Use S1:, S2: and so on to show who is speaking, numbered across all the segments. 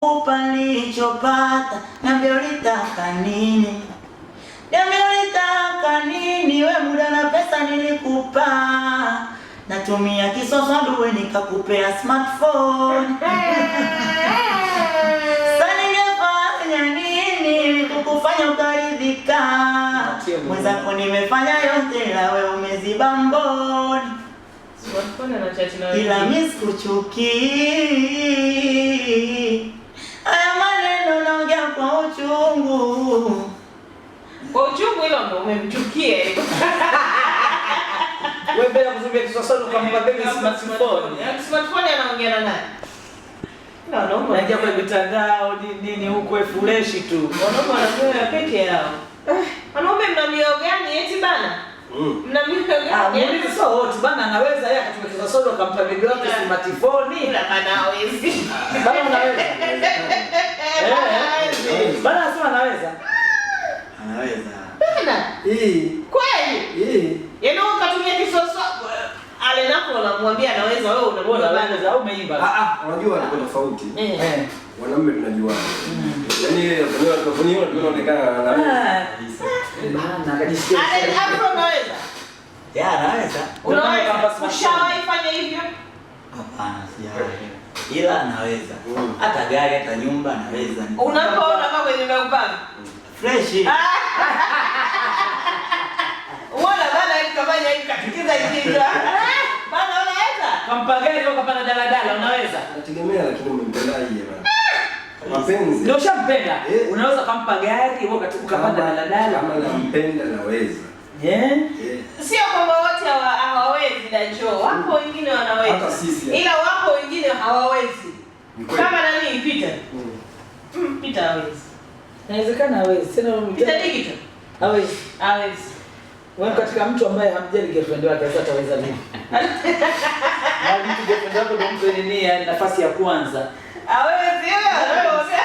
S1: Kupa nilichopata, niambie ulitaka nini? Niambie ulitaka nini? We muda na pesa nilikupa, natumia kiswaswaduwe nikakupea smartphone. Sasa ningefanya nini kukufanya ukaridhika? Mwenzako nimefanya yote, ila we umeziba mboni.
S2: Smartphone anachat na
S1: Ila
S2: wengine.
S1: mi sikuchukii. Haya maneno naongea kwa uchungu.
S2: Kwa uchungu hilo ndo umemchukia.
S3: Wewe mbele kuzungumzia kiswaswali ukampa baby smartphone.
S2: Yaani smartphone anaongea na nani? Na wanaume
S3: Naingia kwenye mitandao nini nini huko fresh tu.
S2: Wanaume wanapewa peke yao. Wanaume mna mioyo gani eti bana? Mna mioyo
S3: Ah,
S2: gani?
S3: muulize sio wote bana, anaweza yeye akatumia kiswaswali akampa bibi wake smartphone.
S2: Ila bana hawezi.
S3: Bana unaweza.
S2: Bana hawezi.
S3: Eh, bana anasema anaweza.
S1: Anaweza.
S2: Bana.
S4: Hii
S2: Kweli?
S4: hii
S2: Yaani wewe ukatumia kiswaswali ale nako unamwambia anaweza, wewe
S3: Wewe
S2: unamwambia bana.
S3: unaweza au umeimba?
S4: ah ah, unajua tuko tofauti.
S2: Eh.
S3: Eh.
S4: Wanaume tunajuana. Yaani yeye tunavyoona tunaonekana
S3: Ah.
S4: kabisa.
S3: Bana akajisikia.
S2: Ale hapo unaweza?
S1: Ya, anaweza.
S2: Unaweza?
S3: Kama smartphone.
S2: Ushawahi fanya hivyo?
S1: Hapana, sijawahi. Ila anaweza. Hata gari, hata nyumba anaweza.
S2: Unapoona kama kwenye upanga.
S1: Fresh.
S2: Unaona bana hivi kafanya hivi katikiza kichwa. Bana unaweza?
S3: Kampa gari au kapanda daladala unaweza?
S4: Nategemea lakini umempendaje bana. Mapenzi.
S3: Ndio ushampenda.
S4: Eh.
S3: Unaweza kampa gari wewe ukapanda daladala.
S4: Kama nampenda naweza.
S3: Eh?
S4: Eh.
S2: Sio kwamba wote hawawezi Danjo. Wapo wengine wanaweza.
S4: Hata sisi.
S2: Ila wapo wengine hawawezi.
S4: Ni kweli.
S2: Kama nani Peter? Peter hawezi.
S3: Inawezekana hawezi. Tena
S2: Peter digital.
S3: hawezi.
S2: Hawezi.
S3: Wewe katika mtu ambaye hamjali girlfriend wake sasa ataweza vipi? Na mtu girlfriend wako ndio mtu nini yani nafasi ya kwanza.
S2: Hawezi wewe.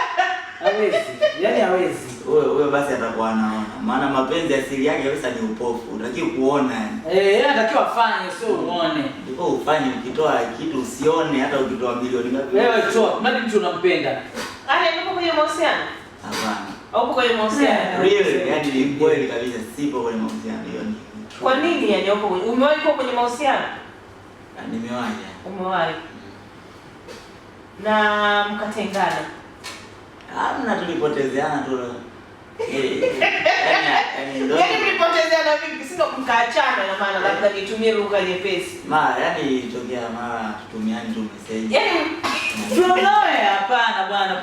S3: Hawezi. Yaani hawezi.
S1: Huyo huyo basi atakuwa anaona. Maana mapenzi asili yake kabisa ni upofu. Unatakiwa kuona yani.
S3: Eh, yeye anatakiwa afanye sio uone.
S1: Ndipo ufanye ukitoa kitu usione hata ukitoa milioni ngapi.
S3: Wewe toa, mradi mtu unampenda.
S2: Ale yupo kwenye mahusiano?
S1: Hapana.
S2: Upo kwenye mahusiano?
S1: Really, yani ni kweli kabisa sipo kwenye mahusiano hiyo ni. True.
S2: Kwa nini yani upo kwenye umewahi kuwa kwenye mahusiano?
S1: Ah, nimewahi.
S2: Umewahi. Na mkatengana.
S1: Hamna, tulipotezeana tu. Eh, yani ndio.
S2: Yaani mlipotezeana vipi? Si ndo mkaachana na maana labda nitumie lugha nyepesi.
S1: Mara yani ilitokea mara tutumiani tu message.
S2: Yaani
S3: From nowhere hapana bwana.